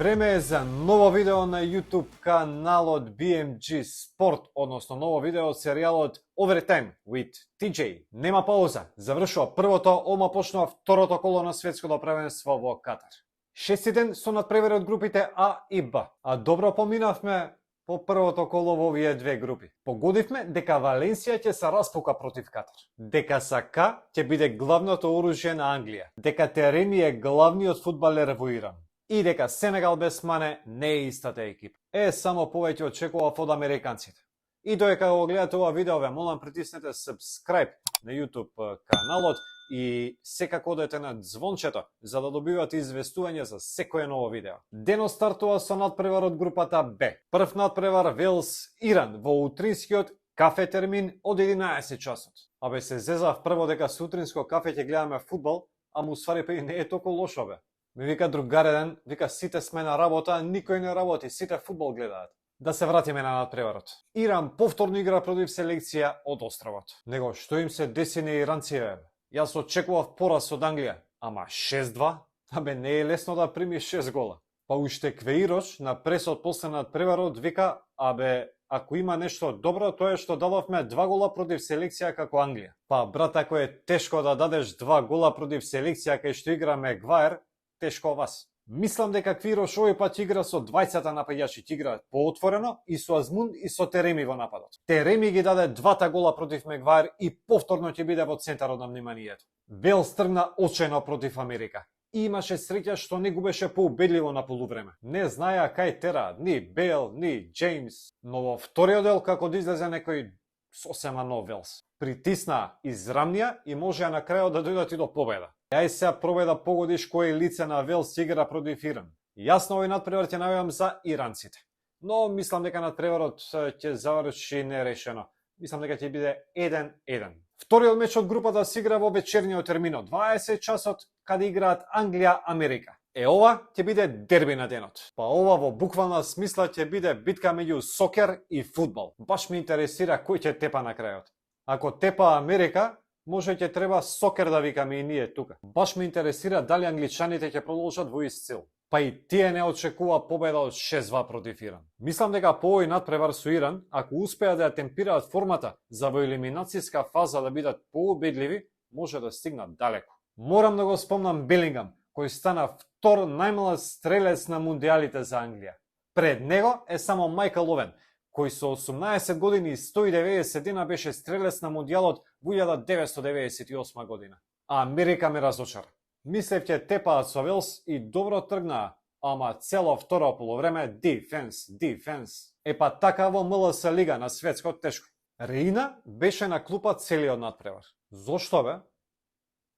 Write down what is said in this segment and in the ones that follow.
Време е за ново видео на YouTube каналот BMG Sport, односно ново видео од серијалот Overtime with TJ. Нема пауза, завршува првото, ома почнува второто коло на светското првенство во Катар. Шести ден со надпревари од групите А и Б, а добро поминавме по првото коло во овие две групи. Погодивме дека Валенсија ќе се распука против Катар, дека Сака ќе биде главното оружје на Англија, дека Тереми е главниот фудбалер во Иран и дека Сенегал без Мане не е истата екипа. Само повеќе очекував од американците. И додека го гледате ова видео, ве молам притиснете subscribe на YouTube каналот и секако одете на звончето за да добивате известување за секое ново видео. Денот стартува со надпревар од групата Б. Прв надпревар Велс Иран во утринскиот кафе термин од 11 часот. Абе се зезав прво дека сутринско кафе ќе гледаме фудбал, ама усвари па и не е толку лошо бе. Ми вика другар еден, вика сите сме на работа, никој не работи, сите фудбал гледаат. Да се вратиме на надпреварот. Иран повторно игра против селекција од островот. Него што им се деси на иранците? Јас очекував пораз од Англија, ама 6-2? Абе не е лесно да прими 6 гола. Па уште Квеирош на пресот после надпреварот вика, абе ако има нешто добро, тоа е што дадовме 2 гола против селекција како Англија. Па брат, ако е тешко да дадеш 2 гола против селекција кај што игра Мегваер, тешко вас. Мислам дека Квирош овој пат игра со двајцата напаѓачи, играат поотворено и со Азмунд и со Тереми во нападот. Тереми ги даде 2 гола против Мегваер и повторно ќе биде во центарот на вниманието. Велс тргна очено против Америка и имаше среќа што не губеше поубедливо на полувреме. Не знаеа кај тераат ни Бейл, ни Джеймс, но во вториот дел како да излезе некој сосема нов Велс. Притиснаа, израмнија и можеа на крајот да дојдат и до победа. Јај сега пробај да погодиш кој лице на Велс игра против Иран. Јас на овој надпревар ќе најавам за иранците. Но мислам дека надпреварот ќе заврши нерешено. Мислам дека ќе биде 1-1. Вториот меч од групата се игра во вечерниот термин од 20 часот, каде играат Англија-Америка. Ова ќе биде дерби на денот. Па ова во буквална смисла ќе биде битка меѓу сокер и фудбал. Баш ме интересира кој ќе тепа на крајот. Ако тепа Америка, може ќе треба сокер да викаме и ние тука. Баш ме интересира дали англичаните ќе продолжат во ист стил. Па и тие не очекува победа од 6-2 против Иран. Мислам дека по овој надпревар со Иран, ако успеат да ја темпираат формата за во елиминацијска фаза да бидат поубедливи, може да стигнат далеко. Морам да го спомнам Белингам, кој стана втор најмлад стрелец на мундијалите за Англија. Пред него е само Мајкл Овен, кој со 18 години и 190 дена беше стрелец на мундијалот во 1998 година. А Америка ме разочара. Мислев ќе тепаат со Велс и добро тргнаа, ама цело второ полувреме дефенс. Епа така во МЛС лига на светско тешко. Реина беше на клупа целиот надпревар. Зошто бе?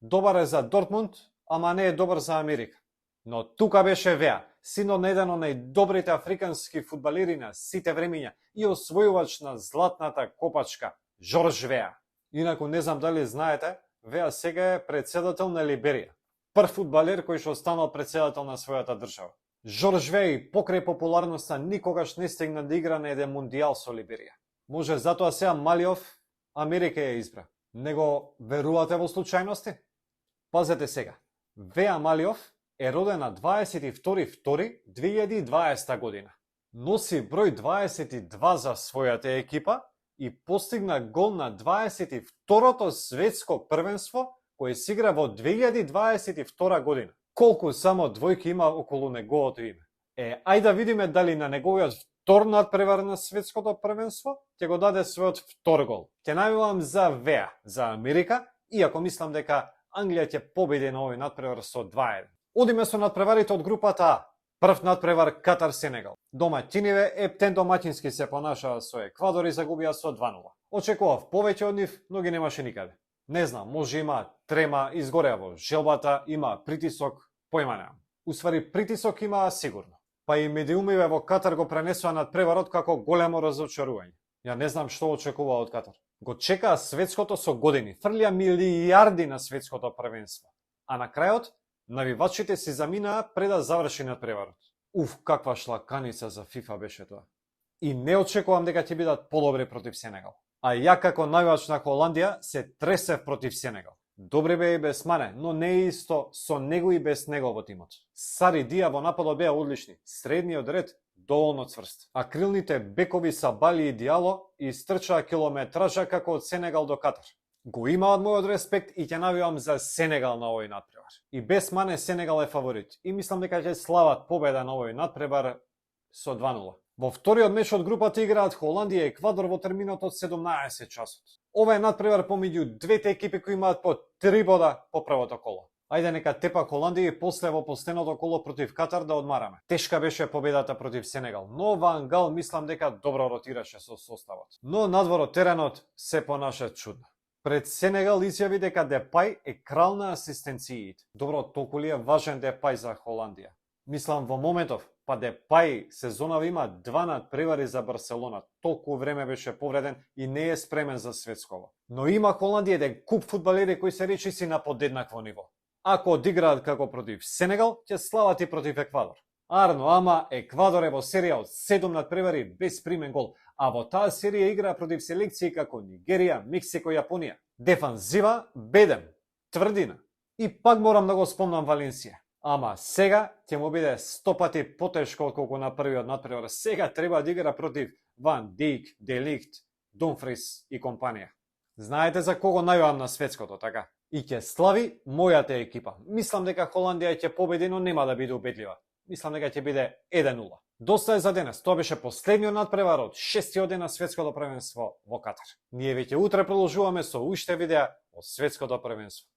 Добар е за Дортмунд, ама не е добар за Америка. Но тука беше Веа, синот на еден од најдобрите африкански фудбалери на сите времиња и освојувач на златната копачка, Жорж Веа. Инаку не знам дали знаете, Веа сега е председател на Либерија. Прв фудбалер кој што станал председател на својата држава. Жорж Веа и покрај популарноста никогаш не стигна да игра на еден мундијал со Либерија. Може затоа сега Малиов Америка ја избра. Него верувате во случајности? Пазете сега. Веа Малиов е роден на 22.2.2020 година. Носи број 22 за својата екипа и постигна гол на 22-то светско првенство кој се игра во 2022 година. Колку само двојки има околу неговото име. Ајде да видиме дали на неговиот втор надпревар на светското првенство ќе го даде својот втор гол. Ќе најавам за Веа, за Америка, иако мислам дека Англија ќе победи на овој надпревар со 2-1. Одиме со надпреварите од групата А. Прв надпревар Катар-Сенегал. Домаќиниве ептен домаќински се понашаа со Еквадор и загубија со 2-0. Очекував повеќе од нив, но ги немаше никаде. Не знам, може има трема, изгореа во желбата, има притисок, појма немам. Усвари притисок има сигурно. Па и медиумиве во Катар го пренесоа надпреварот како големо разочарување. Ја не знам што очекува од Катар. Го чекаа светското со години, фрлија милијарди на светското првенство. А на крајот, навивачите си заминаа пред да заврши надпреварот. Каква шлаканица за FIFA беше тоа. И не очекувам дека ќе бидат подобри против Сенегал. А ја како навивач на Холандија се тресев против Сенегал. Добри беа и без Мане, но не е исто со него и без него во тимот. Сари Дија во нападот беа одлични, средниот ред доволно цврст, а крилните бекови Сабали и Диало истрчаа километража како од Сенегал до Катар. Го имаат мојот респект и ќе навивам за Сенегал на овој надпревар. И без Мане Сенегал е фаворит и мислам дека ќе слават победа на овој надпревар со 2:0. Во вториот меч од групата играат Холандија и Еквадор во терминот од 17 часот. Ова е надпревар помеѓу двете екипи кои имаат по 3 бода по првото коло. Ајде нека тепа Холандија и после во последното коло против Катар да одмараме. Тешка беше победата против Сенегал, но Ван Гал мислам дека добро ротираше со составот. Но надвор од теренот се понаша чудно. Пред Сенегал изјави дека Депај е крал на асистенциите. Добро, толку ли е важен Депај за Холандија? Мислам во моментов, па Депај сезонава има 2 надпревари за Барселона. Толку време беше повреден и не е спремен за светсково. Но има Холандија еден куп фудбалери кои се речиси на подеднакво ниво. Ако одиграат како против Сенегал, ќе слават и против Еквадор. Арно, ама Еквадор е во серија од 7 надпревари без примен гол, а во таа серија игра против селекции како Нигерија, Мексико и Јапонија. Дефанзива бедем, тврдина. И пак морам да го спомнам Валенсија. Ама сега ќе му биде 100 пати потешко отколку на првиот надпревар. Сега треба да игра против Ван Дijk, Де Лихт, Думфрис и компанија. Знаете за кого најавам на светското, така? И ќе слави мојата екипа. Мислам дека Холандија ќе победи, но нема да биде убедлива. Мислам дека ќе биде 1:0. Доста е за денес. Тоа беше последниот надпревар од 6-тиот ден на светското првенство во Катар. Ние веќе утре продолжуваме со уште видеа од светското првенство.